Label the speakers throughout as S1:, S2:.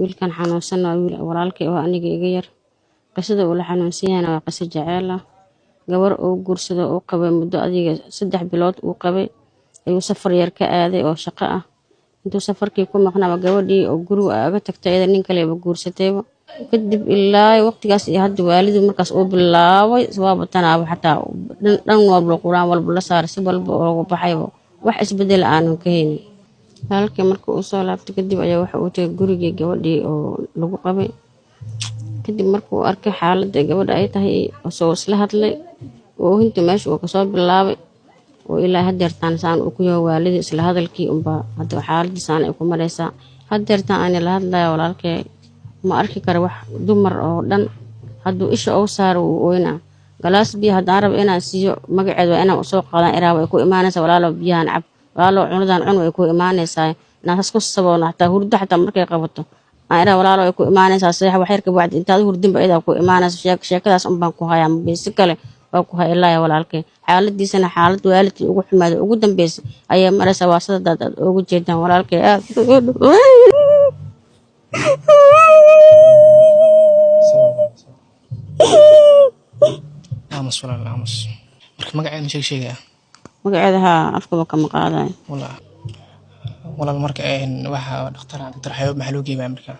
S1: Wiilkan xanuunsan waa wiil walaalkay oo aniga iga yar. Qisada uu la xanuunsan yahayna waa qiso jaceyl ah. Gabar uu guursado uu qabay muddo adiga 3 bilood uu qabay ayuu safar yar ka aaday oo shaqo ah. Intuu safarkii ku maqnaaba gabadhii oo guriga aga tagtay, iyada nin kaleba guursatayba. Kadib ilaa waqtigaas iyo hadda waalidu markaas uu bilaabay waaba tanaaba, xataa dhan walba quraan walba la saaray, si walba ooga baxayba wax isbedel aanan ka haynin. Walaalkii marka uu soo laabtay kadib ayaa waxa uu tagay gurigii gabadhii oo lagu qabay. Kadib markuu arkay xaaladda gabadha ay tahay, soo isla hadlay oohinta meesha uu kasoo bilaabay oo ilaa hadeertaan saan uu ku yahay waalidii isla hadalkii unbaa hadda xaaladii saan ay ku maraysaa. Hadeertaan ani la hadlaya walaalkay ma arki karo wax dumar oo dhan, hadduu isha ou saaro wuu ooynaa. Galaas biyo haddaan rabo inaan siiyo, magaceed waa inaan usoo qaadan iraa, way ku imaanaysaa: "Walaalow, biyahan cab, walaalow, cunadan cun." Way ku imaanaysaa inaan saas ku saboono. Xataa hurdo xataa markay qabato aan iraa: "Walaalo, way ku imaanaysaa, seex wax yar ka bacdi." Intaad hurdinba iyadaa ku imaanaysa. Sheekadaas unbaan ku hayaa, si kale waa ku haya ilaahi. Walaalkay xaaladiisana xaalad waalidkii ugu xumaaday ugu dambeysay ayaa maraysaa. Waa sidadaad aad ugu jeedaan walaalkay aad.
S2: Aamus walaal, aamus. Marka magaceeda ma sheeg sheegaya?
S1: Magaceeda haa, afkaba kama qaadayo.
S2: Walaal, marka waxa dhakhtar Doctor Xabiib maxaa loo geeyaa marka?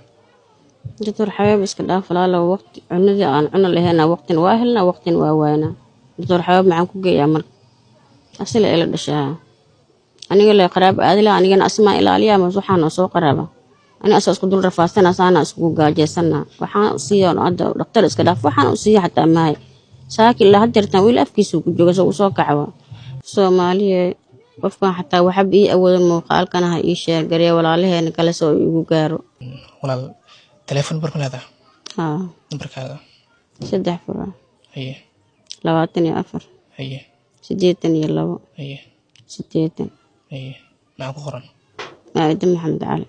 S1: Doctor Xabiib iska dhaaf walaalow. Waqti cunadii aan cuno lahayna waqtina waa helnaa, waqtina waa waynaa. Doctor Xabiib maxaan ku geeyaa marka? Asila ila dhashaa, aniga le qaraab aadila, anigana asmaa ilaaliya mas waxaan soo qaraaba. Ani asoo isku dul rafaasana saana iskugu gaajeysana. Waxaan siiya hadda dhakhtar iska dhaaf, waxaan u siiya xataa maahay. Saaki ilaa hadeertaan wiil afkiisa ku jooga soo usoo kacwa. Soomaaliya qofkan xataa waxba ii awoodan, muuqaalkana ha ii sheergareeya walaalaheena kale soo igu gaaro.
S2: Walaal, telefoon bar ma leedahay?
S1: Haa.
S2: Nambarkaaga?
S1: 3 fura.
S2: Haye.
S1: 24.
S2: Haye.
S1: 82.
S2: Haye.
S1: 80.
S2: Haye, maxaa ku qoran?
S1: Maa'ida Maxamed Cali.